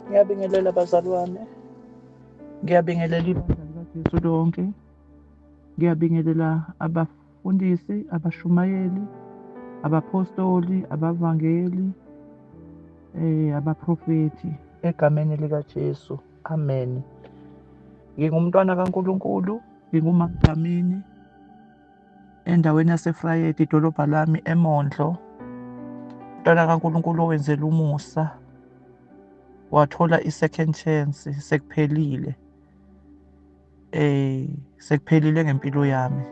Ngiyabingelela bazalwane, ngiyabingelela ibandla likaJesu lonke, ngiyabingelela abafundisi, abashumayeli, abaphostoli, abavangeli, abaprofethi egameni likaJesu. Amen. Ngingumntwana kaNkulunkulu, nginguMaDlamini endaweni yaseFrayedi, idolobha lami eMondlo. Umntwana kaNkulunkulu owenzela umusa wathola i-second chance. Sekuphelile, sekuphelile ngempilo yami,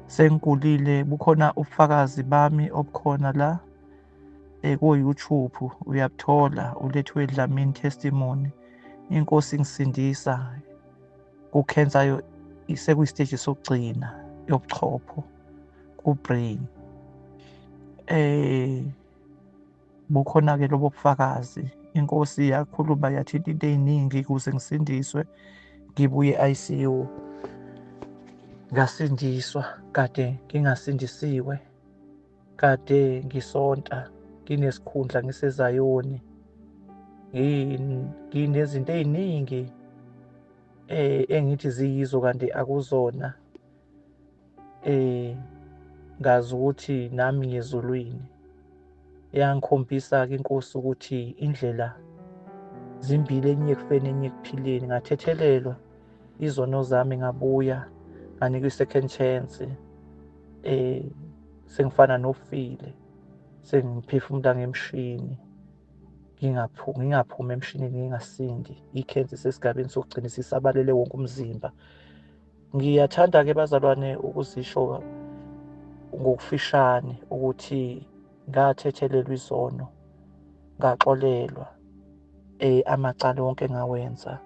sengigulile. Bukhona ubufakazi bami obukhona la ku-YouTube, uyabuthola, uLethiwe Dlamini testimony. Inkosi ingisindisa ku-cancer, sekuyi-stage sokugcina yobuchopho ku-brain. Bukhona-ke lobo bufakazi. Inkosi yakhuluma, yathinta into ey'ningi ukuze ngisindiswe, ngibuye e-ICU. Ngasindiswa kade ngingasindisiwe, kade ngisonta, nginesikhundla, ngisezayoni, nginezinto ey'ningi engithi ziyizo kanti akuzona. Ngazi ukuthi nami ngezulwini. Yangikhombisa-ke inkosi ukuthi indlela zimbili, enye ekufeni, enye ekuphileni. Ngathethelelwa izono zami, ngabuya nganikwa i-second chance. Sengifana nofile, sengiphefumula ngemshini, ngingaphumi emshinini, ngingasindi. Ikhensa isesigabeni sokugcina, isisabalele wonke umzimba. Ngiyathanda-ke bazalwane ukuzisho ngokufishane ukuthi ngathethelelwa izono, ngaxolelwa amacala wonke engawenza,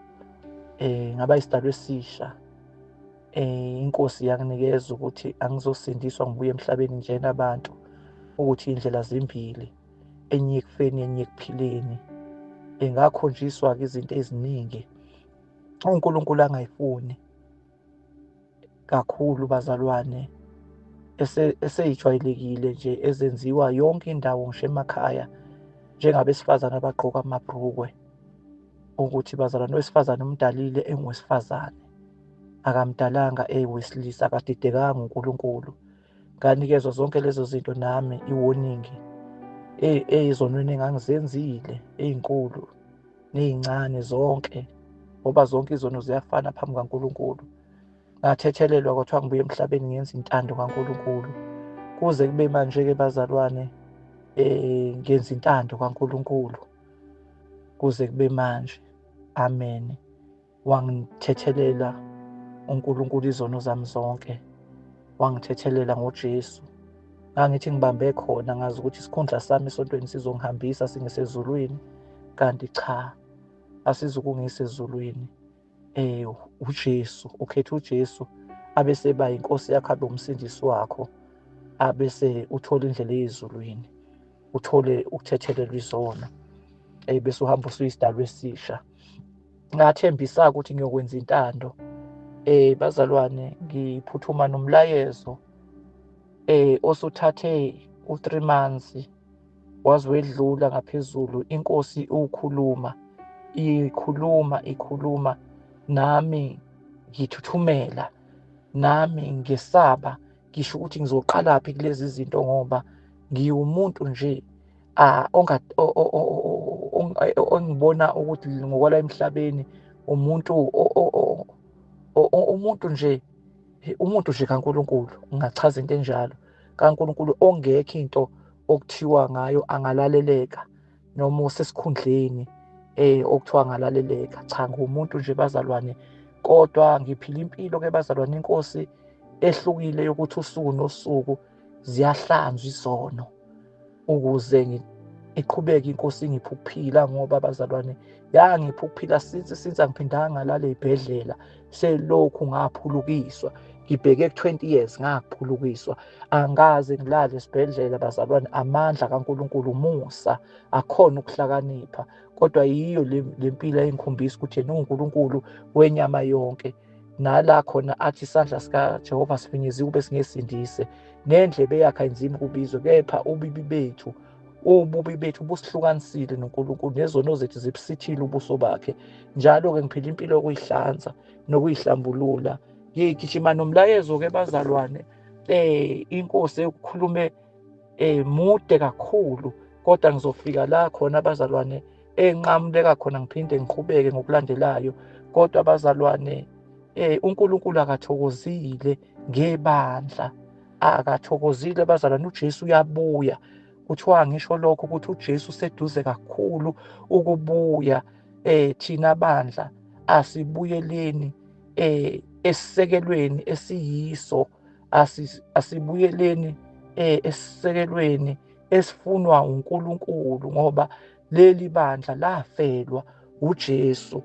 ngaba isidalwa esisha. Inkosi yanginikeza ukuthi angizosindiswa ngibuye emhlabeni njena abantu, ukuthi indlela zimbili, enye ekufeni, enye ekuphileni. Ngakhonjiswa-ke izinto eziningi uNkulunkulu angayifuni kakhulu bazalwane, eseyijwayelekile nje, ezenziwa yonke indawo, ngisho emakhaya, njengabesifazane abagqoka amabhrukwe. Ukuthi bazalwane, owesifazane umdalile engowesifazane, akamdalanga ewesilisa, akadidekanga uNkulunkulu. Nganikezwa zonke lezo zinto nami, i-warning eyizonweni engangizenzile, ey'nkulu ney'ncane zonke, ngoba zonke izono ziyafana phambi kaNkulunkulu. Ngathethelelwa, kwathiwa ngibuye emhlabeni ngenza intando kaNkulunkulu. Kuze kube manje-ke bazalwane, ngenza intando kaNkulunkulu kuze kube manje. Amen. Wangithethelela uNkulunkulu izono zami zonke, wangithethelela ngoJesu. Ngangithi ngibambe khona, ngazi ukuthi isikhundla sami esontweni sizongihambisa singesezulwini, kanti cha, asizukungisa ezulwini. UJesu, ukhetha uJesu abese eba inkosi yakho, abe umsindisi wakho, abese uthola indlela eyezulwini, uthole ukuthethelelwa izono, bese uhamba usuyisidalwa esisha. Ngathembisa ukuthi ngiyokwenza intando. Bazalwane, ngiphuthuma nomlayezo osuthathe u3 months waze wedlula ngaphezulu. Inkosi ukhuluma, ikhuluma, ikhuluma nami, ngithuthumela nami, ngesaba ngisho ukuthi ngizoqala phi kulezi zinto, ngoba ngiwumuntu nje ongibona ukuthi ngokwala emhlabeni umuntu nje, umuntu nje kaNkulunkulu, ngingachaza into enjalo, kaNkulunkulu ongekho into okuthiwa ngayo angalaleleka, noma usesikhundleni okuthiwa angalaleleka. Cha, ngumuntu nje bazalwane, kodwa ngiphila impilo ke bazalwane inkosi ehlukile, yokuthi usuku nosuku ziyahlanzwa izono ukuze iqhubeke inkosi ingiphe ukuphila. Ngoba bazalwane, yangipha ukuphila since angiphindanga ngalala ey'bhedlela, selokhu ngaphulukiswa, ngibheke ku-20 years ngaphulukiswa, angaze ngilale esibhedlela bazalwane. Amandla kaNkulunkulu, umusa, akhona ukuhlakanipha, kodwa yiyo le mpilo engikhombisa ukuthi yena uNkulunkulu wenyama yonke. Nala khona athi isandla sikaJehova sifinyeziwe ube singesindise, nendlebe yakhe ayinzima ukubizwa, kepha ubibi bethu Ububi bethu busihlukanisile noNkulunkulu, nezono zethu zibusithile ubuso bakhe. Njalo-ke ngiphila impilo yokuyihlanza nokuyihlambulula. Ngigijima nomlayezo-ke bazalwane, inkosi ekukhulume mude kakhulu, kodwa ngizofika la khona bazalwane enqamuleka khona, ngiphinde ngiqhubeke ngokulandelayo. Kodwa bazalwane, uNkulunkulu akathokozile ngebandla, akathokozile bazalwane. uJesu uyabuya. Kuthiwa ngisho lokho ukuthi uJesu useduze kakhulu ukubuya. Thina bandla asibuyeleni esisekelweni esiyiso, asibuyeleni esisekelweni esifunwa uNkulunkulu, ngoba leli bandla lafelwa uJesu.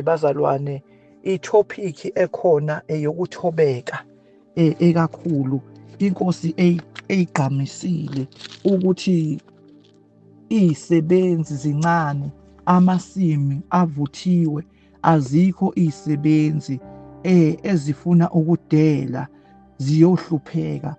Bazalwane, itopic ekhona eyokuthobeka ekakhulu inkosi eyigqamisile ukuthi izisebenzi zincane, amasimi avuthiwe, azikho izisebenzi ezifuna ukudela ziyohlupheka,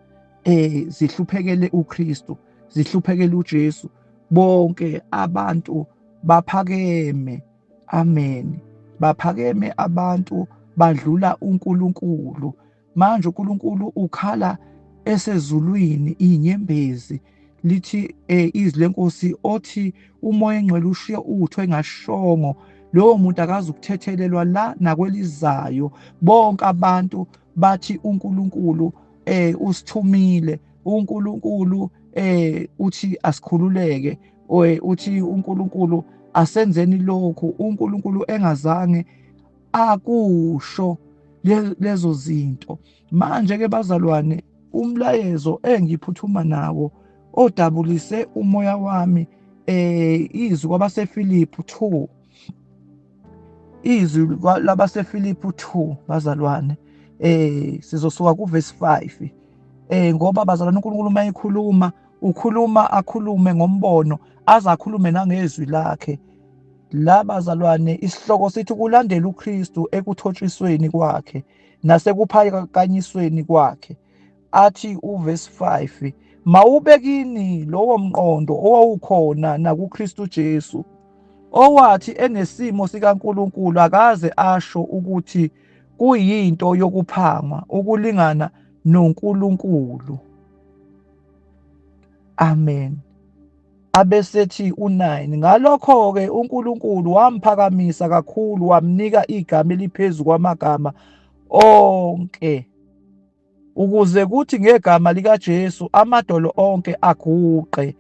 zihluphekele uKristu, zihluphekele uJesu. Bonke abantu baphakeme, amen, baphakeme abantu badlula uNkulunkulu. Manje uNkulunkulu ukhala esezulwini inyembezi, lithi izwi lenkosi othi umoya engcwele ushiye utho engashongo, lowo muntu akazi ukuthethelelwa la nakwelizayo. Bonke abantu bathi uNkulunkulu usithumile, uNkulunkulu uthi asikhululeke, uthi uNkulunkulu asenzeni lokhu, uNkulunkulu engazange akusho lezo zinto. Manje ke bazalwane, umlayezo engiphuthuma nawo odabulise umoya wami, izwi kwabaseFilipi 2, izwi labaseFilipi 2 bazalwane, sizosuka kuverse 5, ngoba bazalwane uNkulunkulu uma ekhuluma ukhuluma akhulume ngombono, aze akhulume nangezwi lakhe. La bazalwane isihloko sithi kulandela uKristu ekuthotshisweni kwakhe nasekuphakanyisweni kwakhe. Athi uverse 5, mawube kini lowo mqondo owawukhona nakuKristu Jesu, owathi enesimo sikaNkulunkulu akaze asho ukuthi kuyinto yokuphangwa ukulingana noNkulunkulu. Amen. Abesethi u9, ngalokho-ke uNkulunkulu wamphakamisa kakhulu, wamnika igama eliphezu kwamagama onke, ukuze kuthi ngegama likaJesu amadolo onke aguqe,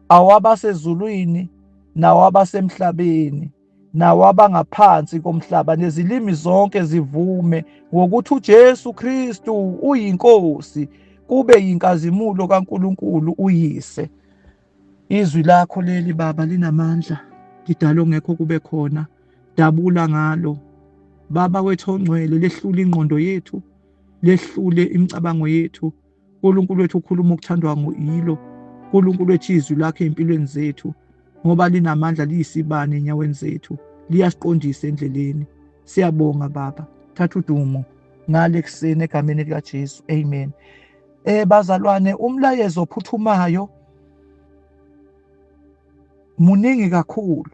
awabasezulwini nawabasemhlabeni nawabangaphansi komhlaba, nezilimi zonke zivume ngokuthi uJesu Kristu uyiNkosi, kube yinkazimulo kaNkulunkulu uYise. Izwi lakho leli Baba linamandla, lidala ongekho kube khona, dabula ngalo Baba wethu ongcwele, lehlule ingqondo yethu, lehlule imicabango yethu. uNkulunkulu wethu ukhuluma okuthandwa nguyilo. uNkulunkulu wethu izwi lakhe empilweni zethu, ngoba linamandla, liyisibane enyaweni zethu, liyasiqondisa endleleni. Siyabonga Baba, thatha udumo ngale kuseni egameni likaJesu, amen. Bazalwane, umlayezo ophuthumayo muningi kakhulu,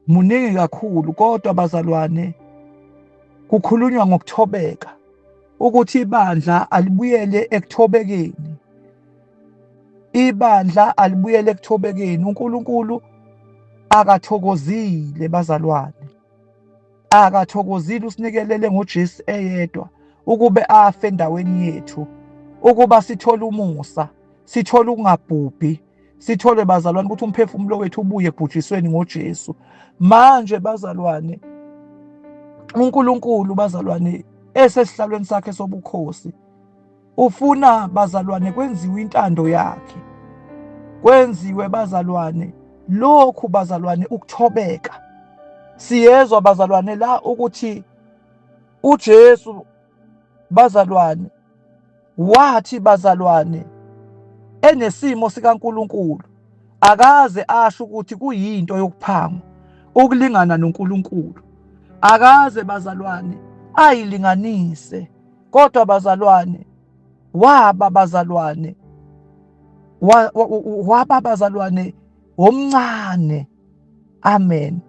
muningi kakhulu, kodwa bazalwane kukhulunywa ngokuthobeka, ukuthi ibandla alibuyele ekuthobekeni, ibandla alibuyele ekuthobekeni. uNkulunkulu akathokozile bazalwane, akathokozile, usinikelele ngoJesu eyedwa ukube afe endaweni yethu, ukuba sithole umusa, sithole ukungabhubhi, sithole bazalwane ukuthi umphefumulo wethu ubuye ebhujisweni ngoJesu. Manje bazalwane, uNkulunkulu bazalwane esesihlalweni sakhe sobukhosi ufuna bazalwane kwenziwe intando yakhe, kwenziwe bazalwane lokhu bazalwane ukuthobeka. Siyezwa bazalwane la ukuthi uJesu bazalwane wathi bazalwane enesimo sikaNkulunkulu akaze asho ukuthi kuyinto yokuphangwa ukulingana noNkulunkulu, akaze bazalwane ayilinganise, kodwa bazalwane waba bazalwane Waba bazalwane womncane. Amen.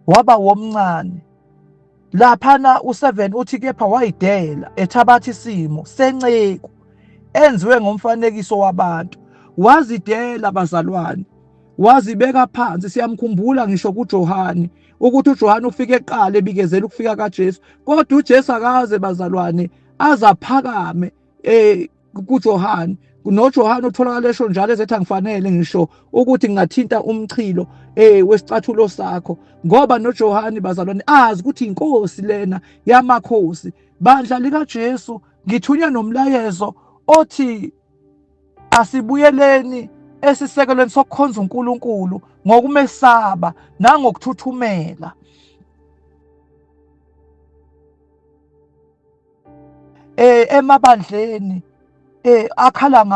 Waba womncane. Laphana u7 uthi kepha wayidela ethabatha isimo senceku enziwe ngomfanekiso wabantu. Wazidela bazalwane, wazibeka phansi. Siyamkhumbula ngisho kuJohane ukuthi uJohane ufike eqala ebikezela ukufika kaJesu, kodwa uJesu akaze bazalwane azaphakame kuJohane. NoJohane utholakala esho njalo ezethi angifanele ngisho ukuthi ngingathinta umchilo wesicathulo sakho, ngoba noJohane bazalwane azi ukuthi inkosi lena yamakhosi. Bandla likaJesu, ngithunywa nomlayezo othi asibuyeleni esisekelweni sokukhonza uNkulunkulu ngokumesaba nangokuthuthumela. Emabandleni akhala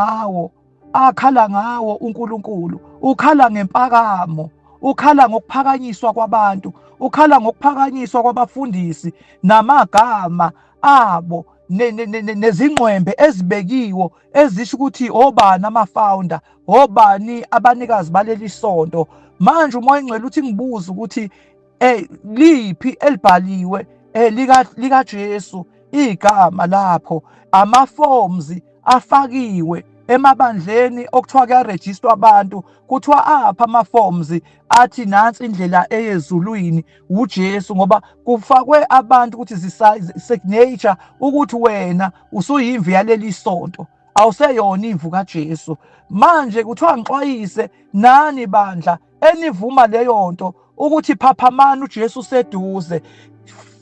ngawo uNkulunkulu, ukhala ngempakamo, ukhala ngokuphakanyiswa kwabantu, ukhala ngokuphakanyiswa kwabafundisi namagama abo nezingqwembe ezibekiwe ezisho ukuthi obani ama-founder, obani abanikazi baleli sonto. Manje uMoya oNgcwele uthi ngibuze ukuthi liphi elibhaliwe lika Jesu igama lapho ama-forms afakiwe emabandleni okuthiwa kuyarejistwa abantu, kuthiwa apha ama-forms athi nansi indlela eyezulwini uJesu, ngoba kufakwe abantu ukuthi signature ukuthi wena usuyimvu yaleli sonto, awuseyona imvu kaJesu. Manje kuthiwa ngixwayise nani bandla enivuma leyo nto ukuthi phaphamani, uJesu useduze.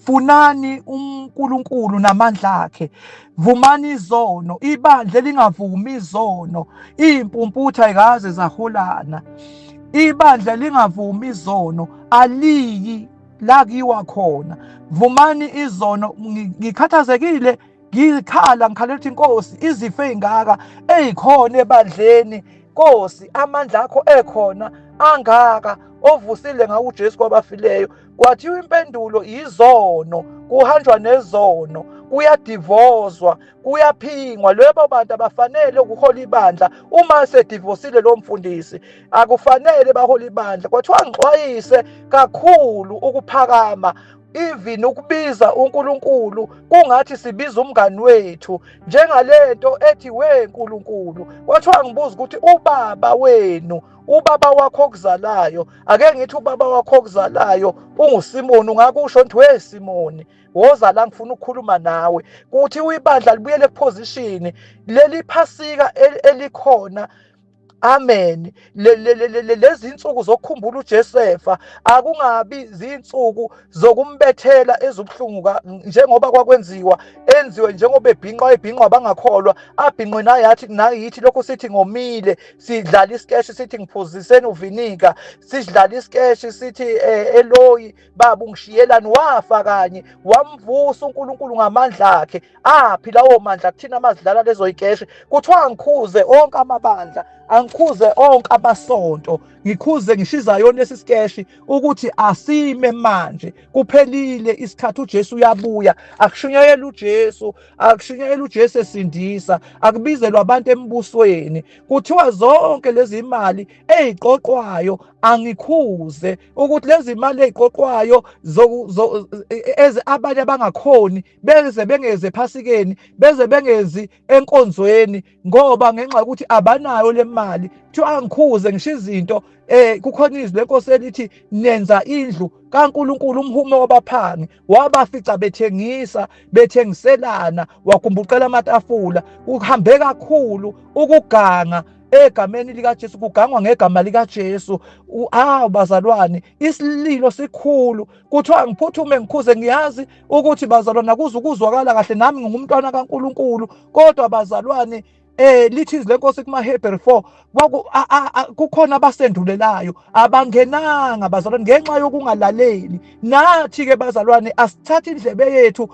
Funani uNkulunkulu namandla akhe, vumani izono. Ibandla elingavumi izono, impumputha ayikaze zaholana. Ibandla lingavumi izono aliyi la kuyiwa khona. Vumani izono. Ngikhathazekile, ngikhala ngikhalela ukuthi Nkosi izifo ezingaka ezikhona ebandleni, Nkosi amandla akho ekhona angaka ovusile ngawo uJesu kwabafileyo. Kwathiwa impendulo izono, kuhanjwa nezono, kuyadivozwa, kuyaphingwa. Lebo bantu abafanele ukuhola ibandla. Uma sedivosile lo mfundisi akufanele bahole ibandla. Kwathiwa ngixwayise kakhulu ukuphakama, even ukubiza uNkulunkulu kungathi sibiza umngani wethu, njengalento ethi we Nkulunkulu. Kwathiwa ngibuza ukuthi ubaba wenu, ubaba wakho okuzalayo, ake ngithi ubaba wakho okuzalayo unguSimoni, ungakusho ngithi we Simoni woza la ngifuna ukukhuluma nawe. Kuthi ibandla libuyele kuposition leli phasika elikhona. Amen. Lezi insuku zokukhumbula uJosefa akungabi zinsuku zokumbethela ezubuhlungu njengoba kwakwenziwa, enziwe njengoba ebhinqwa ebhinqwa bangakholwa, abhinqwe nayathi nayithi lokho sithi ngomile, sidlala isikeshi sithi ngiphuziseni uvinika, sidlala isikeshi sithi Eloyi baba ungishiyelani. Wafa kanye wamvusa uNkulunkulu ngamandla akhe. Aphi lawo mandla kuthina mazidlala lezo yikeshi? Kuthiwa angikhuze onke amabandla, angikhuze onke amasonto, ngikhuze ngishiza yona lesi sikeshi ukuthi asime manje, kuphelile isikhathi, uJesu uyabuya. Akushunyayelwa uJesu, akushunyayelwa uJesu esindisa, akubizelwa abantu embusweni. Kuthiwa zonke lezi imali eziqoqwayo angikhuze ukuthi lezi imali eziqoqwayo abanye abangakhoni beze bengeze ephasikeni, beze bengezi enkonzweni, ngoba ngenxa yokuthi abanayo le mali. Kuthiwa angikhuze ngisho izinto, kukhona izwi lenkosi elithi nenza indlu kaNkulunkulu umhume wabaphangi. Wabafica bethengisa, bethengiselana, wakhumbuqela amatafula. Kuhambe kakhulu ukuganga egameni likaJesu, kugangwa ngegama likaJesu. Awu bazalwane, isililo sikhulu. Kuthiwa ngiphuthume ngikhuze. Ngiyazi ukuthi bazalwane akuze ukuzwakala kahle, nami ngingumntwana kaNkulunkulu, kodwa bazalwane lithi izwi lenkosi kumaHebheru 4 kukhona abasendulelayo abangenanga bazalwane ngenxa yokungalaleli. Nathi ke bazalwane asithathe indlebe yethu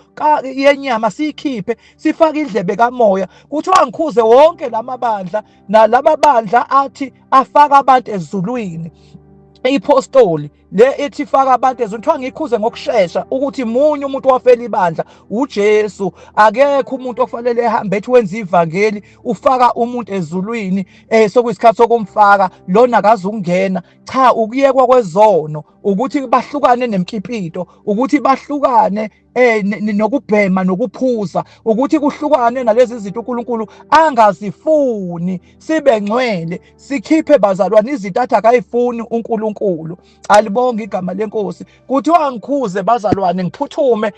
yenyama siyikhiphe sifake indlebe kamoya. Kuthiwa ngikhuze wonke lamabandla nalaba bandla athi afaka abantu ezulwini. Ipostoli le ethi faka abantu ezweni, kuthiwa ngikhuze ngokushesha ukuthi munye umuntu wafela ibandla, uJesu. Akekho umuntu ofanele ehambe ethi wenza ivangeli, ufaka umuntu ezulwini, sokuyisikhathi sokumfaka lona akazungena. Cha, ukuyekwa kwezono, ukuthi bahlukane nemkipito, ukuthi bahlukane nokubhema nokuphuza, ukuthi kuhlukane nalezi zinto uNkulunkulu angazifuni, sibe ngcwele, sikhiphe bazalwane izinto athi akayifuni uNkulunkulu. Alibonge igama lenkosi. Kuthiwa ngikhuze bazalwane, ngiphuthume,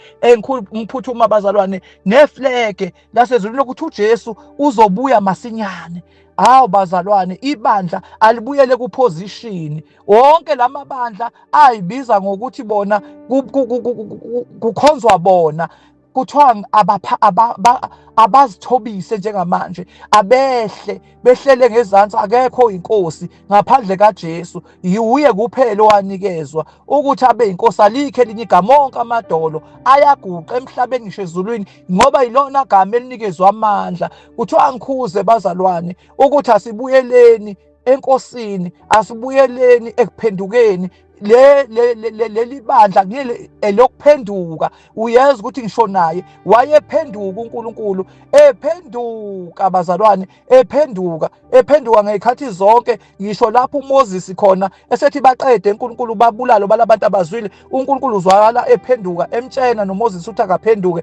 ngiphuthuma bazalwane neflege lasezulwini lokuthi uJesu uzobuya masinyane. Hawu bazalwane, ibandla alibuyele kuposition. Wonke lamabandla ayibiza ngokuthi bona kukhonzwa bona, kuthiwa abazithobise njengamanje, abehle behlele ngezansi, akekho inkosi ngaphandle kaJesu. Yiwuye kuphela owanikezwa ukuthi abe inkosi, alikho elinye igama. Onke amadolo ayaguqa emhlabeni ngisho ezulwini, ngoba yilona gama elinikezwa amandla. Kuthiwa ngikhuze bazalwane ukuthi asibuyeleni enkosini, asibuyeleni ekuphendukeni. Le leli bandla ngile elokuphenduka. Uyezwa ukuthi ngisho naye wayephenduka uNkulunkulu, ephenduka bazalwane, ephenduka, ephenduka ngezikhathi zonke. Ngisho lapho uMoses khona esethi baqede uNkulunkulu babulalo balabantu abazwile, uNkulunkulu uzwakala ephenduka emtshena noMoses uthi akaphenduke.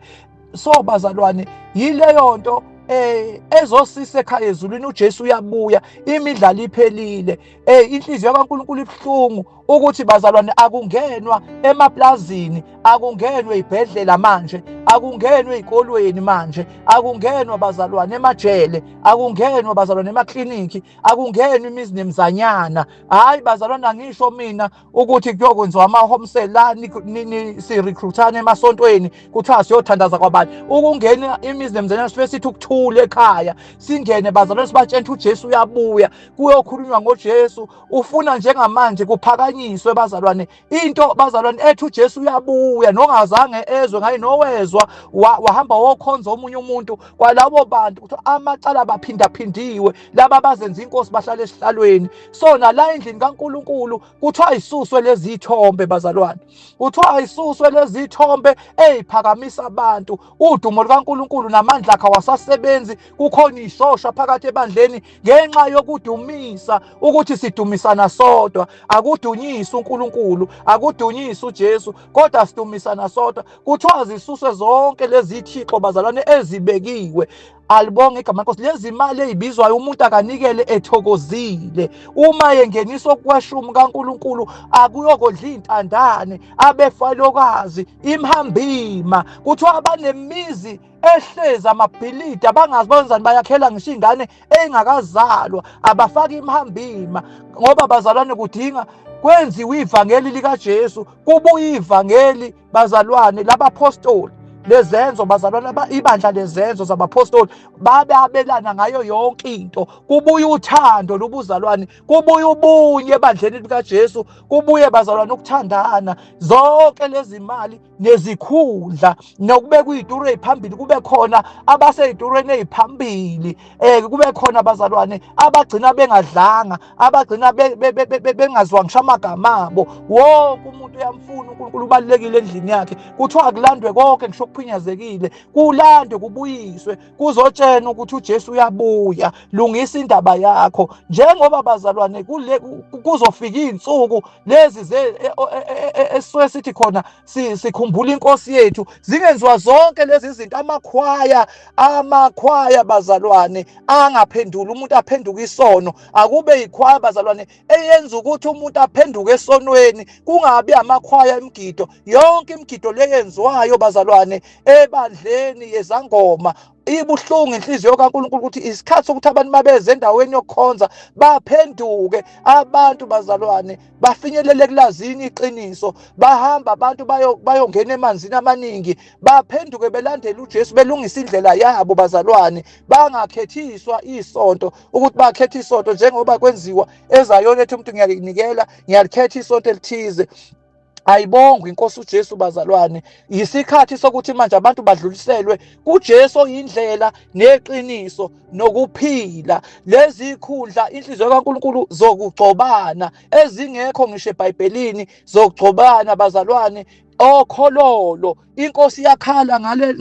So bazalwane, yileyo nto ezosisa ekhaya ezulwini. uJesu uyabuya, imidlalo iphelile. Inhliziyo kaNkulunkulu ibuhlungu ukuthi bazalwane akungenwa emaplazini, akungenwe ibhedlela manje, akungenwe ezikolweni manje, akungenwa bazalwane emajele, akungenwa bazalwane emakliniki, akungenwa imizi nemizanyana. Hayi bazalwane, angisho mina ukuthi kuyokwenziwa ama-home cell la si-recruitana emasontweni, kuthiwa siyothandaza kwabani. Ukungena imizi nemizanyana, sifike sithi ukuthula ekhaya, singene bazalwane, sibatshela ukuthi uJesu uyabuya, kuyokhulunywa ngoJesu. Ufuna njengamanje kuphakanyiswe bazalwane into bazalwane ethi uJesu uyabuya, nongazange ezwe ngaye, nowezwa wahamba wokhonza omunye umuntu. Kwalabo bantu kuthiwa amacala baphindaphindiwe, laba bazenza inkosi bahlala esihlalweni. So nala endlini kaNkulunkulu kuthiwa ayisuswe lezi ithombe bazalwane, kuthiwa ayisuswe lezi ithombe eziphakamisa abantu. Udumo lukaNkulunkulu namandla akhe awasasebenzi, kukhona ishosha phakathi ebandleni ngenxa yokudumisa, ukuthi sidumisana sodwa. Akudunyiswa uNkulunkulu, akudunyiswa uJesu, kodwa sidumisana sodwa. Kuthiwa zisuswe zonke lezi thixo bazalwane ezibekiwe. Alibonge igama lenkosi. Lezi mali ezibizwayo umuntu akanikele ethokozile. Uma yengeniswa okweshumi kaNkulunkulu, akuyokodla intandane, abefalokazi, imhambima. Kuthiwa abanemizi ehlezi amabhilidi, abangazi benzani, bayakhela ngisho ingane engakazalwa, abafaki imhambima, ngoba bazalwane kudinga kwenziwe ivangeli likaJesu, kubuye ivangeli bazalwane labapostoli lezenzo bazalwane, ibandla lezenzo zabapostoli bababelana ngayo yonke into. Kubuye uthando lobuzalwane, kubuye ubunye ebandleni likaJesu, kubuye bazalwane ukuthandana. Zonke lezi mali nezikhundla nokubekwa iy'turo ey'phambili, kube khona abasey'turweni ey'phambili, kube khona bazalwane abagcina bengadlanga, abagcina bengazwa ngisho amagama abo. Wonke umuntu uyamfuna uNkulunkulu, ubalulekile endlini yakhe. Kuthiwa akulandwe konke ngisho okuphinyazekile, kulandwe kubuyiswe, kuzotshena ukuthi uJesu uyabuya. Lungisa indaba yakho njengoba bazalwane kule kuzofika izinsuku lezi esisuke sithi khona sikhumbula inkosi yethu, zingenziwa zonke lezi zinto. Amakhwaya, amakhwaya bazalwane angaphenduli umuntu aphenduke isono, akube yikhwaya bazalwane eyenza ukuthi umuntu aphenduke esonweni, kungabi amakhwaya emigido. Yonke imigido leyenziwayo bazalwane ebandleni yezangoma, ibuhlungu inhliziyo kaNkulunkulu ukuthi isikhathi sokuthi abantu mabeze endaweni yokukhonza baphenduke. Abantu bazalwane bafinyelele kulazini iqiniso, bahamba abantu bayongena emanzini amaningi, baphenduke belandela uJesu, belungisa indlela yabo bazalwane, bangakhethiswa isonto ukuthi bakhethe isonto njengoba kwenziwa eZayoni, ethi umuntu ngiyalinikela, ngiyalikhetha isonto elithize. Ayibongwe inkosi uJesu bazalwane. Yisikhathi sokuthi manje abantu badluliselwe kuJesu oyindlela neqiniso nokuphila. Lezi khundla inhliziyo kaNkulunkulu zokugcobana ezingekho ngisho eBhayibhelini zokugcobana bazalwane okhololo. Inkosi yakhala ngale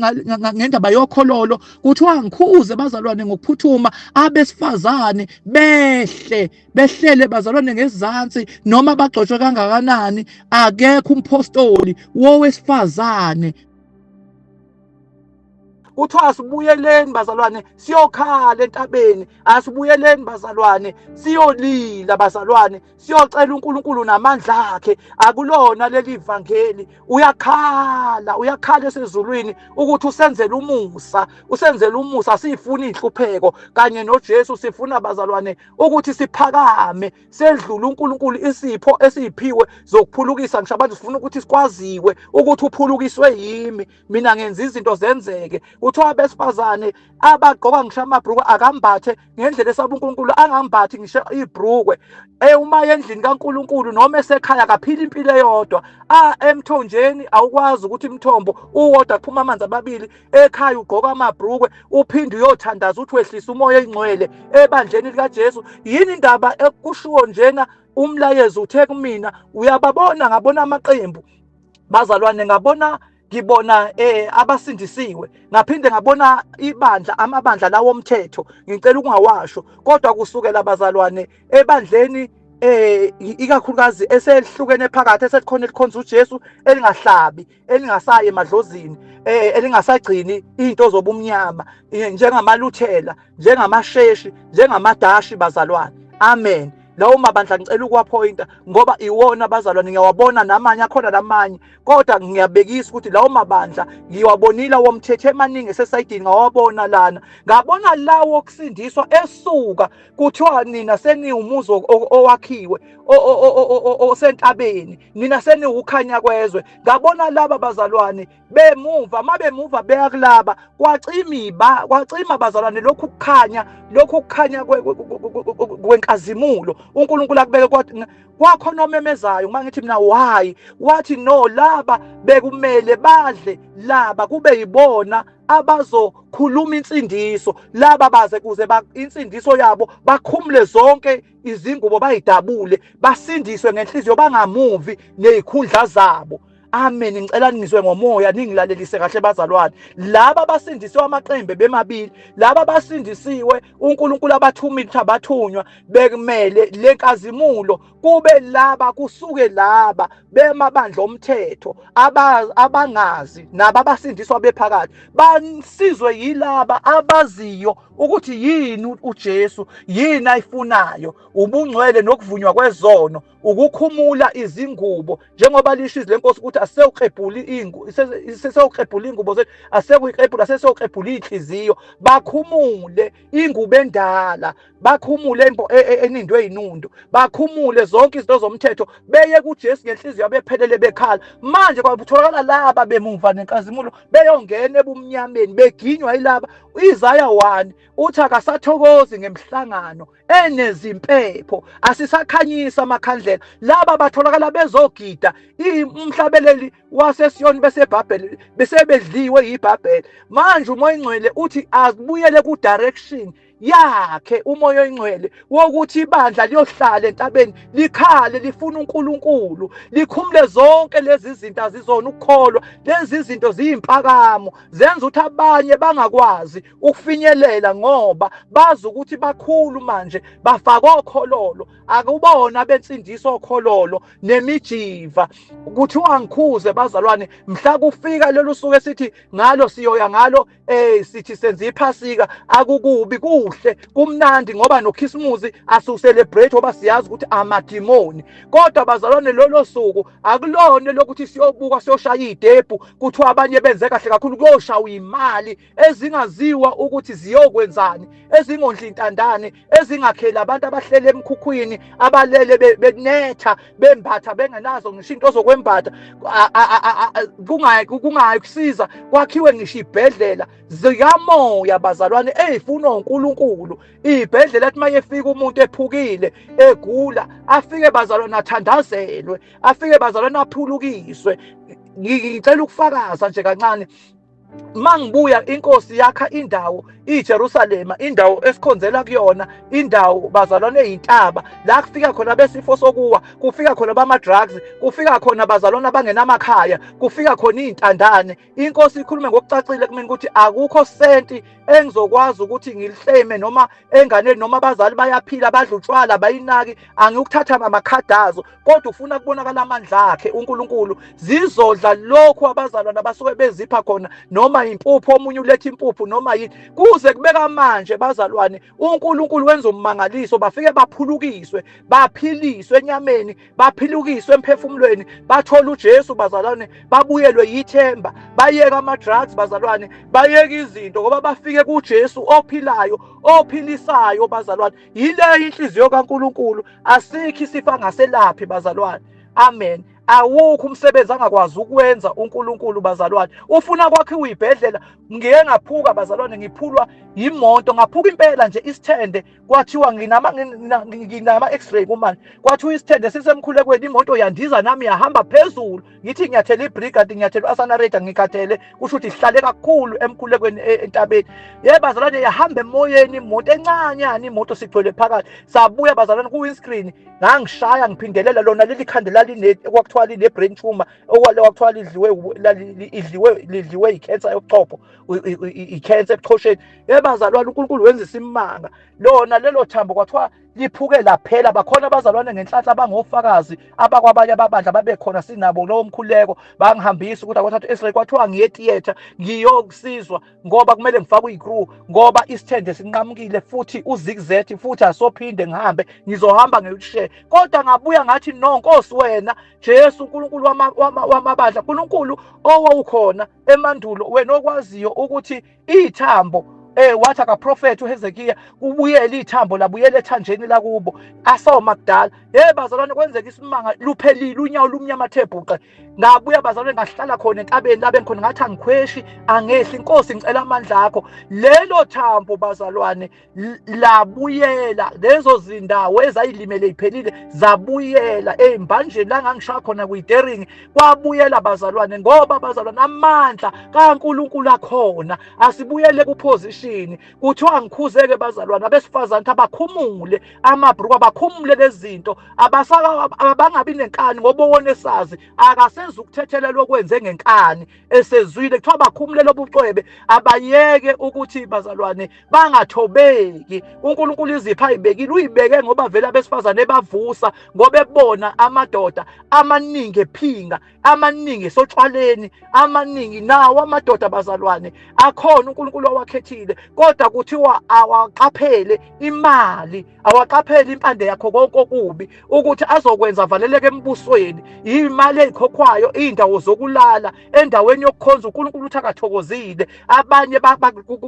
ngendaba yokhololo, kuthiwa ngikhuze bazalwane ngokuphuthuma abesifazane behle behlele bazalwane ngezansi, noma bagcotshwe kangakanani, akekho umpostoli wowesifazane. Kuthiwa asibuyeleni bazalwane siyokhala entabeni, asibuyeleni bazalwane siyolila bazalwane, siyocela uNkulunkulu namandla akhe. Akulona leli vangeli. Uyakhala, uyakhala esezulwini ukuthi usenzele umusa, usenzele umusa. Sifuna inhlupheko kanye noJesu, sifuna bazalwane ukuthi siphakame sedlule uNkulunkulu isipho esiphiwe zokuphulukisa. Ngisho abantu sifuna ukuthi sikwaziwe ukuthi uphulukiswe yimi, mina ngenza izinto zenzeke. Kuthiwa abesifazane abagqoka ngisho amabhruku akambathe ngendlela esaba uNkulunkulu, angambathi ngisho ibhrukwe. Uma endlini kaNkulunkulu noma esekhaya akaphila impilo eyodwa. Emthonjeni awukwazi ukuthi imithombo uwodwa kuphuma amanzi amabili. Ekhaya ugqoka amabhrukwe uphinde uyothandaza uthi wehlisa umoya oyingcwele ebandleni likaJesu. Yini indaba ekushiwo njena? Umlayezo uthe kumina uyababona, ngabona amaqembu bazalwane, ngabona ngibona abasindisiwe, ngaphinde ngabona ibandla, amabandla lawo omthetho, ngicela ukungawasho, kodwa kusukela bazalwane ebandleni ikakhulukazi esehlukene phakathi, eselikhona elikhonza uJesu, elingahlabi, elingasayi emadlozini, elingasagcini izinto zobumnyama, njengamaluthela, njengamasheshi, njengamadashi bazalwane. Amen. Lawo mabandla ngicela ukuwaphoyinta ngoba iwona bazalwane ngiyawabona, namanye akhona lamanye, kodwa ngiyabekisa ukuthi lawo mabandla ngiwabonile womthetho emaningi esesayidini, ngawabona lana, ngabona lawo okusindiswa esuka kuthiwa nina seniwumuzi owakhiwe osentabeni, nina seniwukhanya kwezwe. Ngabona laba bazalwane bemuva, mabemuva beya kulaba, kwacima kwacima bazalwane lokhu kukhanya, lokhu kukhanya kwenkazimulo uNkulunkulu akubeke. Kwakhona omemezayo, uma ngithi mina why, wathi no, laba bekumele badle, laba kube yibona abazokhuluma insindiso, laba baze kuze insindiso yabo bakhumule zonke izingubo bayidabule, basindiswe ngenhliziyo, bangamuvi nezikhundla zabo. Amen. Ngicela ningizwe ngomoya, ningilalelise kahle bazalwane. Laba basindisiwe amaqembu bemabili, laba basindisiwe uNkulunkulu abathumile ukuthi abathunywa, bekumele lenkazimulo kube laba, kusuke laba bemabandla omthetho abangazi nabo abasindiswa bephakathi, basizwe yilaba abaziyo ukuthi yini uJesu, yini ayifunayo, ubungcwele nokuvunywa kwezono, ukukhumula izingubo, njengoba lisho izwi lenkosi ukuthi asewukrebhula ingubo, sesewukrebhula ingubo zethu, asekuyikrebhula, sesewukrebhula inhliziyo, bakhumule ingubo endala, bakhumule enindwe inundu, bakhumule zonke izinto zomthetho, beye kuJesu ngenhliziyo yabo ephelele bekhala. Manje kwakutholakala laba bemuva nenkazimulo beyongena ebumnyameni beginywa yilaba. Isaya 1 uthi akasathokozi ngemhlangano enezimpepho, asisakhanyisa amakhandlela. Laba batholakala bezogida umhlabeleli waseSiyoni beseBhabheli, besebedliwe yiBhabheli. Manje uMoya oNgcwele uthi akubuyele ku direction yakhe uMoya oNgcwele wokuthi ibandla liyohlala entabeni, likhale, lifuna uNkulunkulu, likhumule zonke lezi zinto azizona ukukholwa. Lezi zinto ziyimpakamo, zenza ukuthi abanye bangakwazi ukufinyelela ngoba bazi ukuthi bakhulu manje, bafaka okhololo. Akubona bensindiso okhololo nemijiva. Kuthiwa ngikhuze bazalwane, mhla kufika lolu suku esithi ngalo siyoya ngalo, sithi senza iphasika, akukubi, kuhle, kumnandi, ngoba noKhisimusi asiwucelebrate ngoba siyazi ukuthi amadimoni. Kodwa bazalwane, lolo suku akulona lokuthi siyobuka siyoshaya idebhu, kuthiwa abanye benze kahle kakhulu, kuyoshawa imali ezingaziwa ukuthi ziyokwenzani, ezingondli intandane, ezingakheli abantu abahlele emkhukhwini, abalele benetha, bembatha bengenazo ngisho into zokwembatha, kungayi kusiza kwakhiwe ngisho ibhedlela zikamoya bazalwane ezifunwa uNkulunkulu. kaNkuluNkulu. Iy'bhedlela athi mayefika umuntu ephukile egula, afike bazalwane athandazelwe, afike bazalwane aphulukiswe. Ngicela ukufakaza nje kancane. Mangibuya inkosi yakha indawo iJerusalema, indawo esikhonzela kuyona, indawo bazalwane eyintaba la kufika khona besifo sokuwa, kufika khona bama drugs, kufika khona bazalwane abangenamakhaya, kufika khona izintandane. Inkosi ikhulume ngokucacile kumina ukuthi akukho senti engizokwazi ukuthi ngilihleme noma enganeni, noma abazali bayaphila badla utshwala bayinaki, angiyukuthatha amakhadi azo, kodwa ufuna kubonakala amandla akhe uNkulunkulu. Zizodla lokhu abazalwane abasuke bezipha khona, noma impuphu, omunye uletha impuphu noma yini. Kuze kubeka manje bazalwane, uNkulunkulu wenza ummangaliso, bafike baphulukiswe, baphiliswe enyameni, baphilukiswe emphefumulweni, bathola uJesu bazalwane, babuyelwe yithemba, bayeka ama-drugs bazalwane, bayeka izinto, ngoba bafike kuJesu ophilayo, ophilisayo bazalwane. Yile inhliziyo kaNkulunkulu, asikho isifo angaselaphi bazalwane. Amen. Awukho umsebenzi angakwazi ukwenza uNkulunkulu bazalwane. Ufuna kwakhiwa ibhedlela. Ngiye ngaphuka bazalwane, ngiphulwa imoto, ngaphuka impela nje isithende, kwathiwa nginama x-ray kumanje, kwathiwa isithende sisemkhulekweni, imoto yandiza nami yahamba phezulu. Ngithi ngiyathela ibrake, kanti ngiyathela u-accelerator, ngikhathele, kusho ukuthi sihlale kakhulu emkhulekweni entabeni. Ye bazalwane, yahamba emoyeni imoto encanyana, imoto sigcwele phakathi. Sabuya bazalwane ku-windscreen ngangishaya ngiphindelela lona leli khanda laline kwakuthiwa line-brain tumor, okwakuthiwa lidliwe idliwe lidliwe i-cancer yobuchopho, i-cancer ebuchosheni. Ye bazalwane, uNkulunkulu wenza isimanga, lona lelo thambo kwathiwa liphuke laphela. Bakhona abazalwane ngenhlanhla abangofakazi abakwabanye ababandla babekhona, sinabo lowo mkhuleko, bangihambisa ukuthi akwathatha x-ray, kwathiwa ngiye theatre ngiyokusizwa ngoba kumele ngifake uyi-screw ngoba isithende sinqamukile futhi uzigzag, futhi asophinde ngihambe, ngizohamba nge-wheelchair. Kodwa ngabuya ngathi, no Nkosi, wena Jesu uNkulunkulu wamabandla, uNkulunkulu owawukhona emandulo, wena okwaziyo ukuthi ithambo wathi akaprofetha uHezekiya kubuyele ithambo labuyele ethanjeni lakubo asoma kudala. Hey bazalwane, kwenzeka isimanga, luphelile unyawo lumnyama the bhuqe. Ngabuya bazalwane, ngahlala khona entabeni la bengikhona, ngathi angikhweshi angehli, inkosi ngicela amandla akho. Lelo thambo bazalwane labuyela, lezo zindawo ezayilimele iphelile zabuyela ey'mbanjeni la ngangishaya khona kuyitering, kwabuyela bazalwane, ngoba bazalwane amandla kaNkulunkulu akhona. Asibuyele kuposition. Kuthiwa ngikhuzeke bazalwane abesifazane abakhumule amabhruku, abakhumule lezi zinto, abangabi nenkani, ngoba owonesazi akasenza ukuthethelelwa okwenze ngenkani esezwile. Kuthiwa bakhumule lobucwebe, abayeke ukuthi bazalwane bangathobeki. uNkulunkulu izipho ayibekile uyibeke ngoba vele abesifazane bavusa, ngoba ebona amadoda amaningi ephinga, amaningi esotshwaleni, amaningi nawo amadoda bazalwane akhona uNkulunkulu awakhethile, kodwa kuthiwa awaqaphele imali, awaqaphele impande yakho konke okubi ukuthi azokwenza avaleleke embusweni. Imali ezikhokhwayo, indawo zokulala endaweni yokukhonza uNkulunkulu uthi akathokozile. Abanye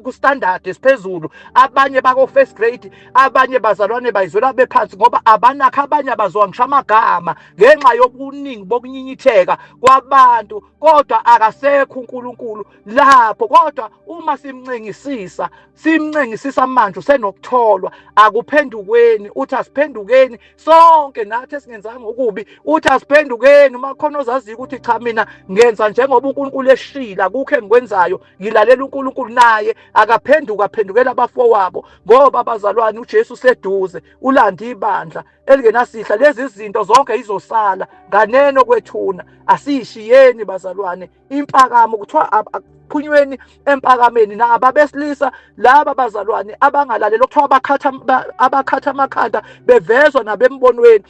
ku standard esiphezulu, abanye bako first grade, abanye bazalwane bayizwela bephansi ngoba abanakho, abanye abaziwa ngisho amagama ngenxa yobuningi bokunyinyitheka kwabantu. Kodwa akasekho uNkulunkulu lapho, kodwa uma simncengisisa, simncengisisa manje usenokutholwa. Akuphendukweni, uthi asiphendukeni sonke nathi esingenzanga okubi, uthi asiphendukeni. Uma khona ozaziyo ukuthi cha, mina ngenza njengoba uNkulunkulu eshila, kukho engikwenzayo, ngilalela uNkulunkulu, naye akaphenduka, aphendukela abafowabo, ngoba abazalwane uJesu useduze, ulanda ibandla elingenasihla. Lezi zinto zonke izosala nganeno kwethuna. Asiyishiyeni bazalwane impakamo, kuthiwa akuphunyweni empakameni. Naba besilisa laba bazalwane abangalaleli, okuthiwa abakhatha amakhanda bevezwa nabembonweni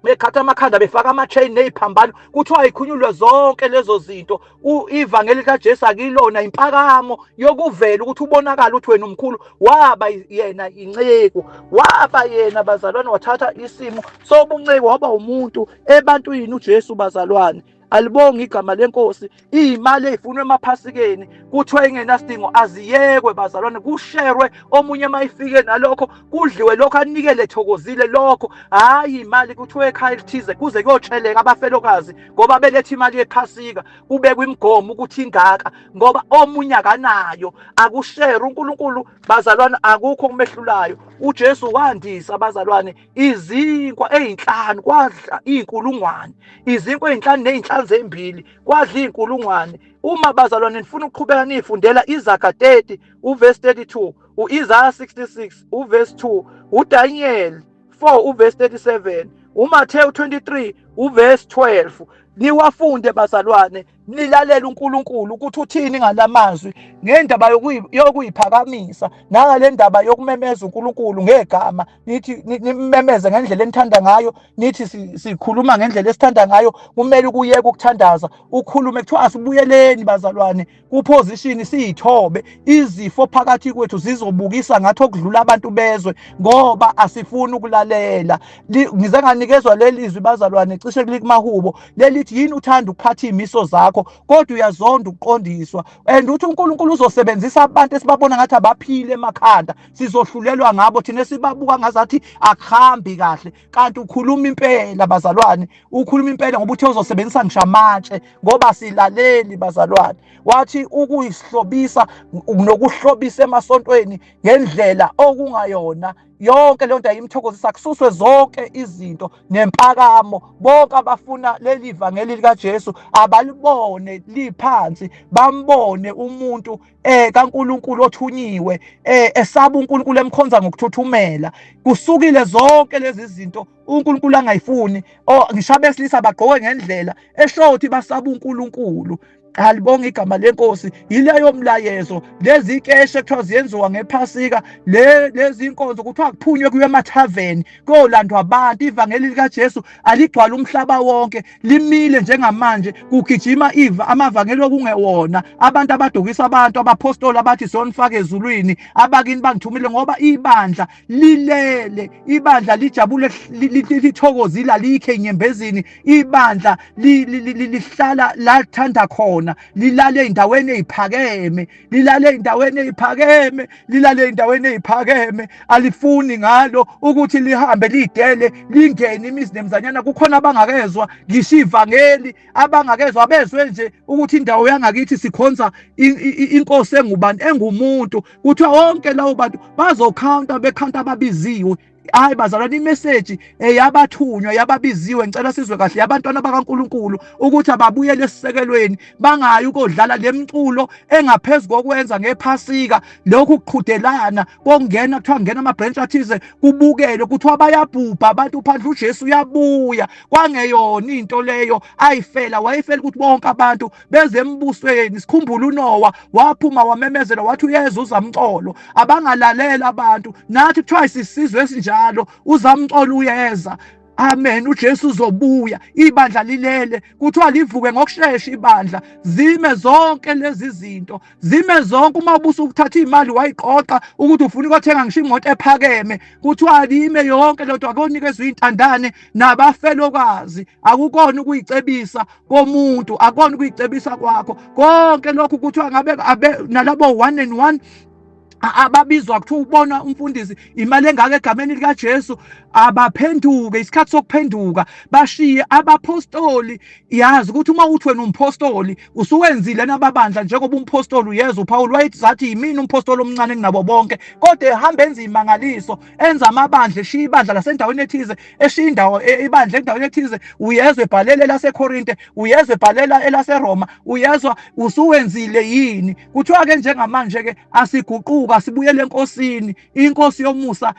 bekhatha amakhanda, befaka ama-chain ney'phambano, kuthiwa ayikhunyulwe zonke lezo zinto. Ivangeli likaJesu akilona impakamo yokuvela ukuthi ubonakale ukuthi wena umkhulu. Waba yena inceku, waba yena bazalwane wathatha isimo sobunceku, waba umuntu ebantwini uJesu bazalwane. Alibonge igama lenkosi. Iy'mali ey'funwa emaphasikeni kuthiwa ingenasidingo aziyekwe bazalwane, kusherwe omunye uma ifike nalokho kudliwe lokho, anikele thokozile lokho. Hhayi imali kuthiwa ekhaya elithize kuze kuyotsheleka abafelokazi ngoba beletha imali yephasika, kubekwe imigomo ukuthi ingaka ngoba omunye akanayo. Akushere uNkulunkulu bazalwane, akukho okumehlulayo. UJesu wandisa bazalwane izinkwa ezinhlanu kwadla izinkulungwane, izinkwa ezinhlanu nezinhlanzi ezimbili kwadla izinkulungwane. Uma bazalwane nifuna ukuqhubeka nifundela iZaga 30 uverse 32, uIsaiah 66 uverse 2, uDaniel 4 uverse 37, uMathewu 23 uverse 12, niwafunde bazalwane, nilalele uNkulunkulu ukuthi uthini ngalamazwi ngendaba yokuyiphakamisa nangale ndaba yokumemeza uNkulunkulu ngegama. Nithi nimemeze ngendlela enithanda ngayo, nithi sikhuluma ngendlela esithanda ngayo. Kumele ukuyeka ukuthandaza ukhulume. Kuthiwa asibuyeleni bazalwane kuposition, siyithobe. Izifo phakathi kwethu zizobukisa ngathi okudlula abantu bezwe ngoba asifuni ukulalela. Ngize nganikezwa leli zwi bazalwane, cishe kumahubo lelithi, yini uthanda ukuphatha imiso zakho kodwa uyazonda ukuqondiswa. And uthi uNkulunkulu uzosebenzisa abantu esibabona ngathi abaphile emakhanda, sizohlulelwa ngabo thina esibabuka ngazathi akuhambi kahle, kanti ukhuluma impela bazalwane, ukhuluma impela ngoba uthe uzosebenzisa ngisho amatshe ngoba silaleli bazalwane. Wathi ukuyihlobisa nokuhlobisa emasontweni ngendlela okungayona, yonke leyo nto ayimthokozisa. Kususwe zonke izinto nempakamo. Bonke abafuna leli vangeli likaJesu abalibone liphansi, bambone umuntu kaNkulunkulu othunyiwe, esaba uNkulunkulu, emkhonza ngokuthuthumela. Kusukile zonke lezi zinto uNkulunkulu angayifuni. Ngisho abesilisa bagqoke ngendlela esho ukuthi basaba uNkulunkulu. Alibonge igama lenkosi. Yileyo mlayezo. Lezi ikeshe kuthiwa ziyenziwa ngephasika, lezi inkonzo kuthiwa kuphunywe kuyo emathaveni kolandwa abantu. Ivangeli likaJesu aligcwala umhlaba wonke, limile njengamanje. Kugijima iva amavangeli okungewona, abantu abadukisa abantu, abapostoli abathi siyonifaka ezulwini, abakini bangithumile, ngoba ibandla lilele, ibandla lijabule, lithokozile, alikho enyembezini. Ibandla lihlala lathanda khona, lilale ey'ndaweni ey'phakeme, lilale ey'ndaweni ey'phakeme, lilale ey'ndaweni ey'phakeme. Alifuni ngalo ukuthi lihambe lidele lingene imizi nemizanyana. Kukhona abangakezwa ngisho ivangeli, abangakezwa, abezwe nje ukuthi indawo yangakithi sikhonza inkosi engubani, engumuntu. Kuthiwa wonke lawo bantu bazokhawunta, bekhawunta ababiziwe. Hayi bazalwane, imeseji eyabathunywa, yababiziwe, ngicela sizwe kahle, yabantwana bakaNkulunkulu, ukuthi ababuyele esisekelweni, bangayi ukodlala lemculo engaphezulu kokwenza ngephasika. Lokhu kuqhudelana kokungena, kuthiwa ngena ama-branch athize kubukelwe, kuthiwa bayabhubha abantu phandle, uJesu uyabuya. Kwangeyona into leyo ayifela, wayefela ukuthi bonke abantu beze embusweni. Sikhumbule uNowa waphuma wamemezela wathi uyeza uzamcolo, abangalalela abantu. Nathi kuthiwa sisizwe esinjalo, uzamcolo uyeza. Amen, uJesu uzobuya. Ibandla lilele, kuthiwa livuke ngokushesha ibandla, zime zonke lezi zinto, zime zonke. Uma ubusa ukuthatha imali wayiqoqa ukuthi ufuna ukuthenga ngisho imoto ephakeme, kuthiwa lime yonke lento, akonikezwe intandane nabafelokazi. Akukona ukuyicebisa komuntu, akona ukuyicebisa kwakho konke lokhu. Kuthiwa ngabe nalabo 1 and 1 ababizwa, kuthiwa ubona umfundisi imali engaka egameni likaJesu, abaphenduke. Isikhathi sokuphenduka, bashiye abapostoli. Yazi ukuthi uma uthi wena umpostoli usuwenzile nababandla njengoba umpostoli uyeza. uPaul wayethi zathi yimina umpostoli omncane kunabo bonke, kodwa ehamba enza imangaliso, enza amabandla, eshiya ibandla lasendaweni ethize, eshiya indawo ibandla endaweni ethize. Uyezwa ebhalela elaseKorinte, uyezwa ebhalela elaseRoma, uyezwa usuwenzile yini. Kuthiwa ke njengamanje ke asiguquka, sibuyele enkosini, inkosi yomusa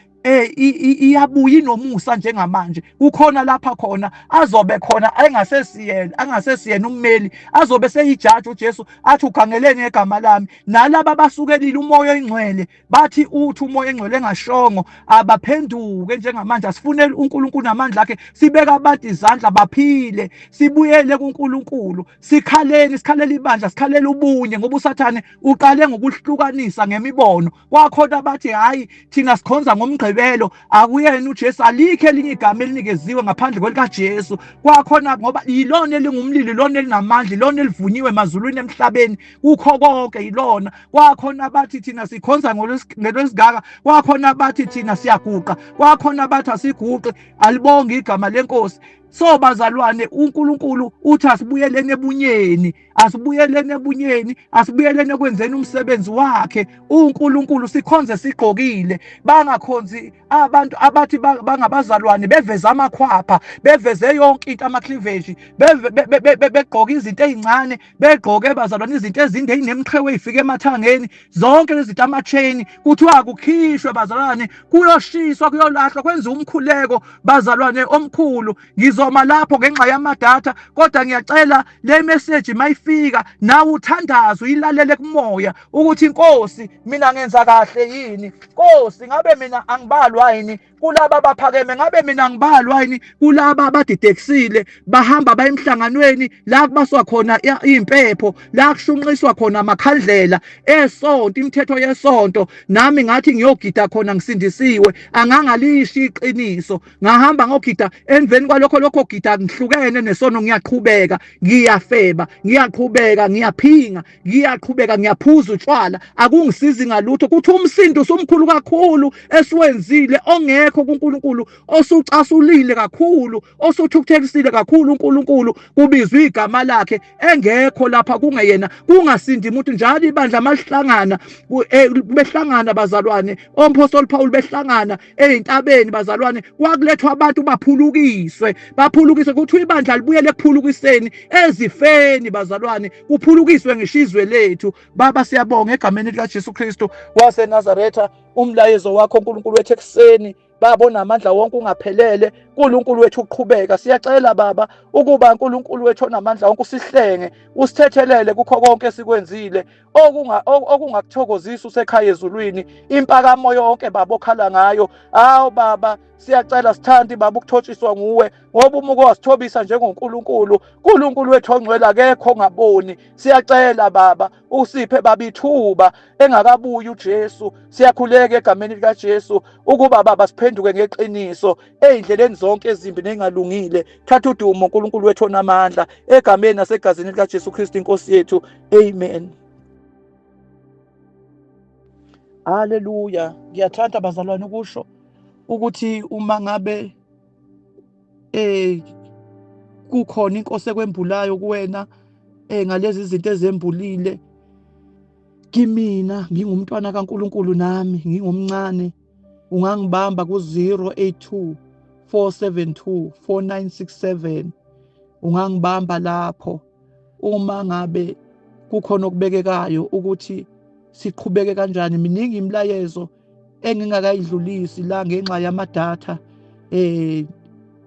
iyabuya inomusa njengamanje. Kukhona lapha khona azobe khona engasesiyena, angasesiyena ummeli, azobe seyijaji uJesu, athi ugangeleni ngegama lami. Nalaba abasukelile umoya oyingcwele, bathi uthi umoya engcwele engashongo, abaphenduke njengamanje. Asifunele uNkulunkulu namandla akhe, sibeka abantu izandla baphile, sibuyele kuNkulunkulu, sikhaleni, sikhalela ibandla, sikhalela ubunye, ngoba uSathane uqale ngokuhlukanisa ngemibono. Kwakhona abathi hayi, thina sikhonza ngomgqibelo. ngoMgqibelo. Akuyena uJesu, alikho elinye igama elinikeziwe ngaphandle kwelikaJesu. Kwakhona ngoba yilona elingumlilo, ilona elinamandla, ilona elivunyiwe emazulwini emhlabeni, kukho konke yilona. Kwakhona bathi thina sikhonza ngolwesigaka, kwakhona bathi thina siyaguqa, kwakhona bathi asiguqi. Alibonge igama lenkosi. So bazalwane, uNkulunkulu uthi asibuyeleni ebunyeni, asibuyeleni ebunyeni, asibuyeleni ekwenzeni umsebenzi wakhe. uNkulunkulu sikhonze sigqokile, bangakhonzi abantu abathi bangabazalwane beveze amakhwapha, beveze yonke into, ama-cleavage, begqoke izinto ey'ncane, begqoke bazalwane izinto ezinde ey'nemqhewe ey'fike emathangeni, zonke lezi zinto, ama-chain, kuthiwa akukhishwe bazalwane, kuyoshiswa, kuyolahlwa, kwenziwa umkhuleko bazalwane omkhulu. Ngizoma lapho ngenxa yamadatha, kodwa ngiyacela le message mayifika nawe uthandaze, uyilalele kumoya ukuthi inkosi mina ngenza kahle yini, Nkosi ngabe mina angibalwa yini kulaba abaphakeme, ngabe mina ngibalwa yini kulaba abadidekisile bahamba baye emhlanganweni la kubaswa khona impepho, la kushunqiswa khona amakhandlela esonto, imithetho yesonto. Nami ngathi ngiyogida khona ngisindisiwe, angangalisho iqiniso, ngahamba ngogida. Emveni kwalokho lokho gida ngihlukene nesono, ngiyaqhubeka ngiyafeba, ngiyaqhubeka ngiyaphinga, ngiyaqhubeka ngiyaphuza utshwala, akungisizi ngalutho. Kuthi umsindo usumkhulu kakhulu esiwenzile ongekho kuNkulunkulu, osucasulile kakhulu, osuthukuthelisile kakhulu uNkulunkulu, kubizwa igama lakhe engekho lapha kungeyena, kungasindi umuntu. Njalo ibandla malihlangana, behlangana bazalwane, ompostoli Paul behlangana ezintabeni bazalwane, kwakulethwa abantu baphulukiswe, baphulukiswe. Kuthiwa ibandla libuyele ekuphulukiseni ezifeni bazalwane, kuphulukiswe ngisho izwe lethu. Baba siyabonga egameni likaJesu Kristu waseNazaretha, umlayezo wakho uNkulunkulu wethu ekuseni Baba onamandla wonke ungaphelele, uNkulunkulu wethu uqhubeka. Siyacela Baba ukuba uNkulunkulu wethu onamandla wonke usihlenge, usithethelele kukho konke esikwenzile okungakuthokozisi usekhaya ezulwini. Impakamo yonke Baba okhala ngayo, awu Baba siyacela, sithandi Baba ukuthotshiswa nguwe, ngoba uma uke wasithobisa njengoNkulunkulu, uNkulunkulu wethu ongcwele akekho ongaboni. Siyacela Baba usiphe Baba ithuba engakabuyi uJesu. Siyakhuleka egameni likaJesu ukuba Baba siphenduke ngeqiniso ey'ndleleni zonke ezimbi nengalungile. Thatha udumo uNkulunkulu wethu onamandla, egameni nasegazini likaJesu Kristu inkosi yethu, amen. Haleluya. Ngiyathanda bazalwane ukusho ukuthi uma ngabe kukhona inkosi ekwembulayo kuwena ngalezi zinto ezembulile kimina, ngingumntwana kaNkuluNkulu nami ngingomncane, ungangibamba ku-082 472 4967. Ungangibamba lapho uma ngabe kukhona okubekekayo ukuthi siqhubeke kanjani. Miningi imilayezo engingakayidlulisi la ngenxa yamadatha,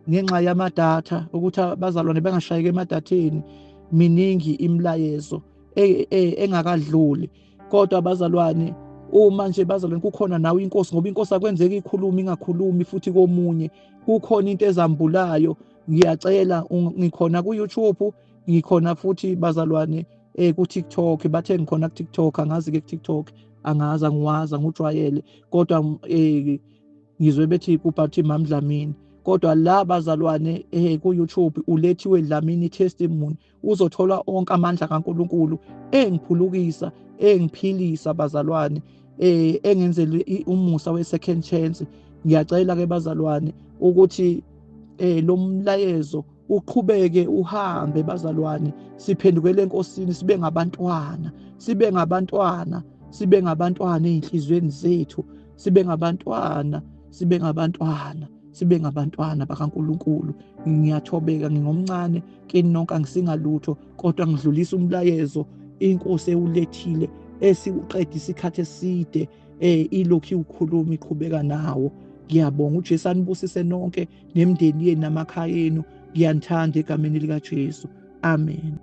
ngenxa yamadatha ukuthi abazalwane bangashayeki emadatheni. Miningi imilayezo engakadluli, kodwa abazalwane uma nje bazalwane kukhona nawe inkosi, ngoba inkosi akwenzeki ikhuluma ingakhulumi futhi komunye, kukhona into ezambulayo. Ngiyacela, ngikhona ku YouTube, ngikhona futhi bazalwane ku TikTok. Bathe ngikhona ku TikTok, angazi ke ku TikTok, angazi, angiwazi, angujwayele, kodwa ngizwe bethi kubhathi Mamdlamini. Kodwa la bazalwane ku YouTube ulethiwe Dlamini Testimony, uzothola onke amandla kaNkuluNkulu engiphulukisa, engiphilisa bazalwane, engenzele umusa we second chance. Ngiyacela ke bazalwane ukuthi lo mlayezo uqhubeke uhambe bazalwane, siphendukele enkosini, sibe ngabantwana, sibe ngabantwana, sibe ngabantwana ezinhlizweni zethu, sibe ngabantwana, sibe ngabantwana, sibe ngabantwana bakaNkuluNkulu. Ngiyathobeka, ngingomncane kini nonke, angisingalutho, kodwa ngidlulisa umlayezo inkosi ewulethile esiwuqeda isikhathi eside ilokhu iwukhuluma iqhubeka nawo. Ngiyabonga, uJesu anibusise nonke nemindeni yenu namakhaya enu. Ngiyanithanda egameni likaJesu, amen.